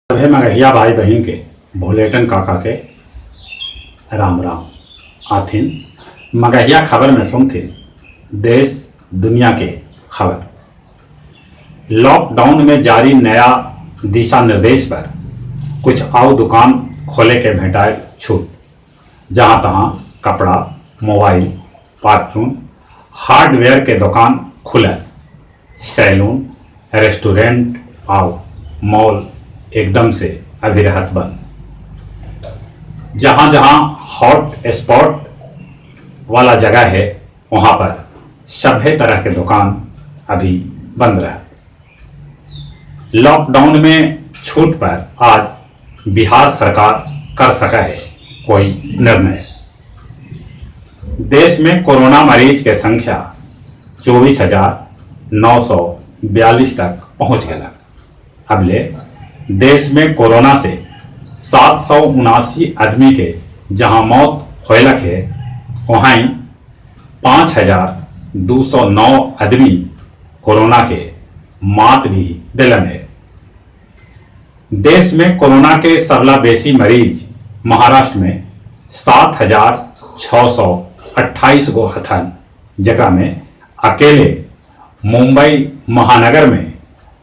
सभे मगहिया भाई बहिन के भोलेटन काका के राम राम। आथिन मगहिया खबर में सुनथिन देश दुनिया के खबर। लॉकडाउन में जारी नया दिशा निर्देश पर कुछ आउ दुकान खोले के भेंटायल छूट। जहां तहां कपड़ा, मोबाइल, परचून, हार्डवेयर के दुकान खुलल। सैलून, रेस्टोरेंट आउ मॉल एकदम से अभी रहत बंद। जहां जहां हॉट स्पॉट वाला जगह है वहां पर सभे तरह के दुकान अभी बंद रहा। लॉकडाउन में छूट पर आज बिहार सरकार कर सका है कोई निर्णय। देश में कोरोना मरीज के संख्या 24,942 तक पहुंच गया। अबले देश में कोरोना से 779 आदमी के जहां मौत होयलक है, वहीं 5,209 आदमी कोरोना के मात भी दिलन है। देश में कोरोना के सबला बेसी मरीज महाराष्ट्र में 7,628 गो हथन, जकरा में अकेले मुंबई महानगर में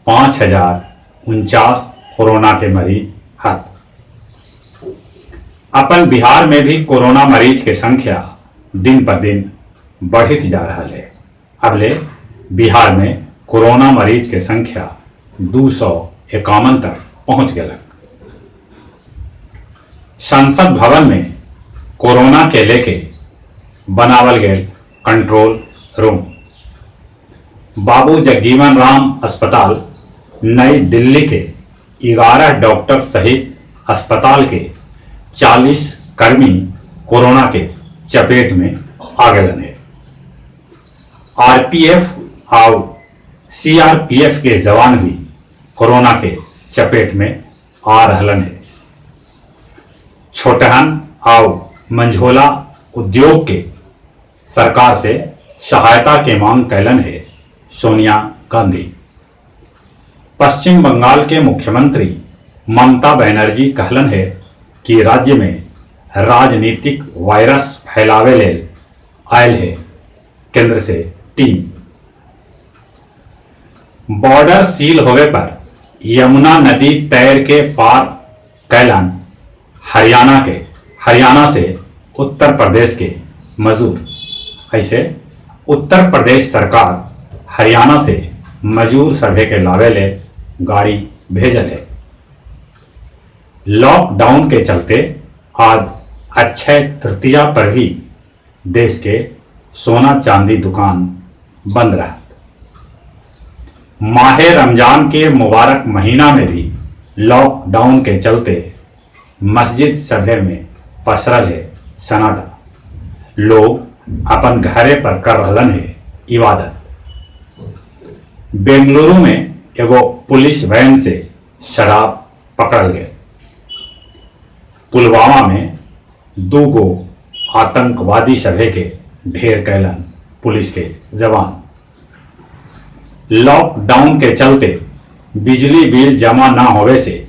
5,049 कोरोना के मरीज हथ। अपन बिहार में भी कोरोना मरीज के संख्या दिन पर दिन बढ़ित जा रहा है। अबले बिहार में कोरोना मरीज के संख्या 251 तक पहुंच गया। संसद भवन में कोरोना के लेके बनावल गए कंट्रोल रूम। बाबू जगजीवन राम अस्पताल नई दिल्ली के 11 डॉक्टर सहित अस्पताल के 40 कर्मी कोरोना के चपेट में आ गए हैं। आरपीएफ और सीआरपीएफ के जवान भी कोरोना के चपेट में आ रहलन है। छोटहन और मंझोला उद्योग के सरकार से सहायता के मांग कैलन है सोनिया गांधी। पश्चिम बंगाल के मुख्यमंत्री ममता बनर्जी कहलन है कि राज्य में राजनीतिक वायरस फैलावे ले आयल है केंद्र से टीम। बॉर्डर सील होवे पर यमुना नदी तैर के पार कैलन हरियाणा से उत्तर प्रदेश के मजदूर। ऐसे उत्तर प्रदेश सरकार हरियाणा से मजदूर सभे के लावे ले गाड़ी भेजल है। लॉकडाउन के चलते आज अक्षय तृतीया पर भी देश के सोना चांदी दुकान बंद रहा। माहे रमजान के मुबारक महीना में भी लॉकडाउन के चलते मस्जिद सभे में पसरल है सन्नाटा। लोग अपन घरे पर कर रहलन है इबादत। बेंगलुरु में एगो पुलिस वैन से शराब पकड़ल गए। पुलवामा में 2 गो आतंकवादी सभे के ढेर कैलन पुलिस के जवान। लॉकडाउन के चलते बिजली बिल जमा न होवे से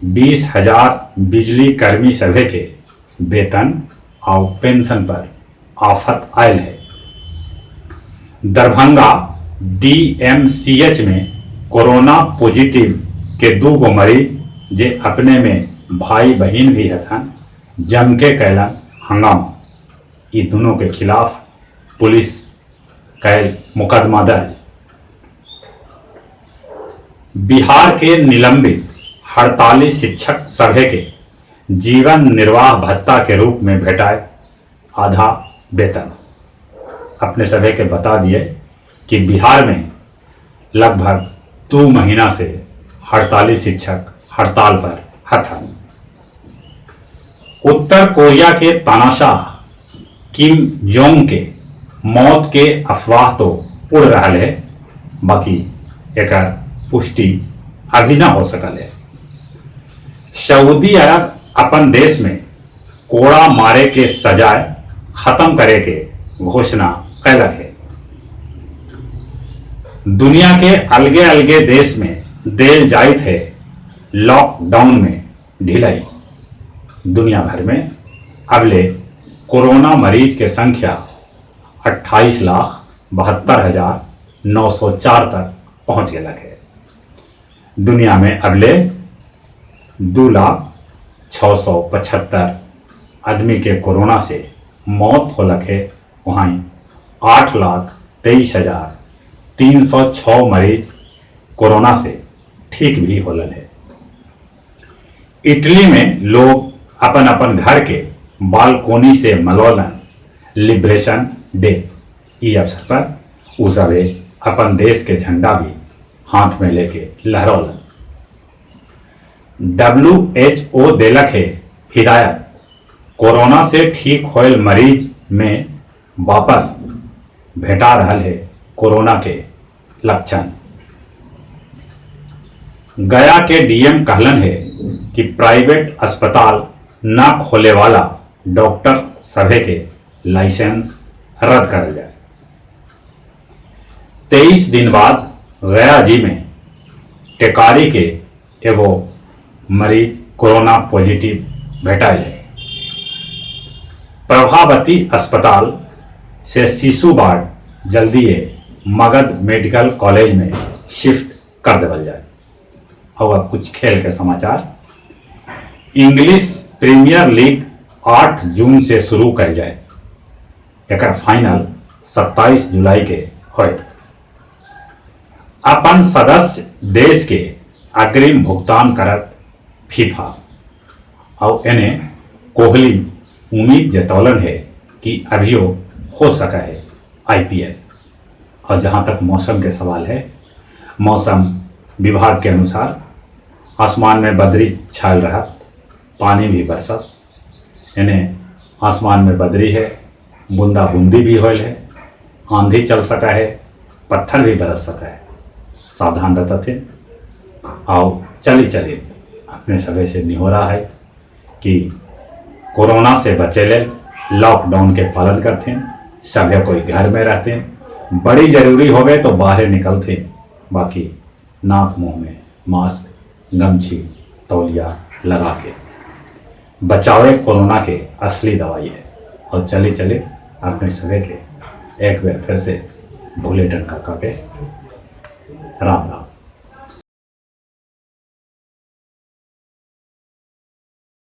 20,000 बिजली कर्मी सभे के वेतन और पेंशन पर आफत आयल है। दरभंगा डीएमसीएच में कोरोना पॉजिटिव के 2 गो मरीज जे अपने में भाई बहन भी हथन जम के कैलन हंगामा। ये दोनों के खिलाफ पुलिस कैल मुकदमा दर्ज। बिहार के निलंबित हड़ताली शिक्षक सभे के जीवन निर्वाह भत्ता के रूप में भेटाए आधा वेतन। अपने सभे के बता दिए कि बिहार में लगभग 2 महीना से हड़ताली शिक्षक हड़ताल पर हथन। उत्तर कोरिया के तानाशाह किम जोंग के मौत के अफवाह तो उड़ रहा है, बाकी एकर पुष्टि अभी ना हो सकल है। सऊदी अरब अपन देश में कोड़ा मारे के सजाए खत्म करे के घोषणा कैलक है। दुनिया के अलगे अलगे देश में देल जाइत है लॉकडाउन में ढिलाई। दुनिया भर में अबले कोरोना मरीज के संख्या 28,72,904 तक पहुंच गया है। दुनिया में अबले 2,00,675 आदमी के कोरोना से मौत होलक है, वहीं 8,23,306 मरीज कोरोना से ठीक भी होलन है। इटली में लोग अपन अपन घर के बालकोनी से मलौलन लिबरेशन डे। ई अवसर पर उ सबे अपन देश के झंडा भी हाथ में लेके लहरौलन। WHO देलक है हिदायत, कोरोना से ठीक होयल मरीज में वापस भेटा रहल है कोरोना के लक्षण। गया के डीएम कहलन है कि प्राइवेट अस्पताल न खोले वाला डॉक्टर सभे के लाइसेंस रद्द करल जाए। 23 दिन बाद गया जी में टेकारी के एगो मरीज कोरोना पॉजिटिव भेटाइल है। प्रभावती अस्पताल से शिशु वार्ड जल्दी मगध मेडिकल कॉलेज में शिफ्ट कर देवल जाए। और अब कुछ खेल के समाचार। इंग्लिश प्रीमियर लीग 8 जून से शुरू कर जाए। एकर फाइनल 27 जुलाई के होए। अपन सदस्य देश के अग्रिम भुगतान करत फीफा। और एने कोहली उम्मीद जतौलन है कि अभियो हो सका है आईपीएल। और जहां तक मौसम के सवाल है, मौसम विभाग के अनुसार आसमान में बदरी छायल रहा, पानी भी बरसत। यानी आसमान में बदरी है, बूंदा बूंदी भी होल है, आंधी चल सका है, पत्थर भी बरस सका है। सावधान रहता थे। आओ चली चली अपने सभी से निहोरा है कि कोरोना से बचे ले लॉकडाउन के पालन करते हैं, सभी कोई घर में रहते हैं, बड़ी जरूरी हो गए तो बाहर निकलते, बाकी नाक मुंह में मास्क, गमछी, तौलिया लगा के बचावे कोरोना के असली दवाई है। और चले चले अपने सभी के एक बार फिर से भोले टन काका के राम राम।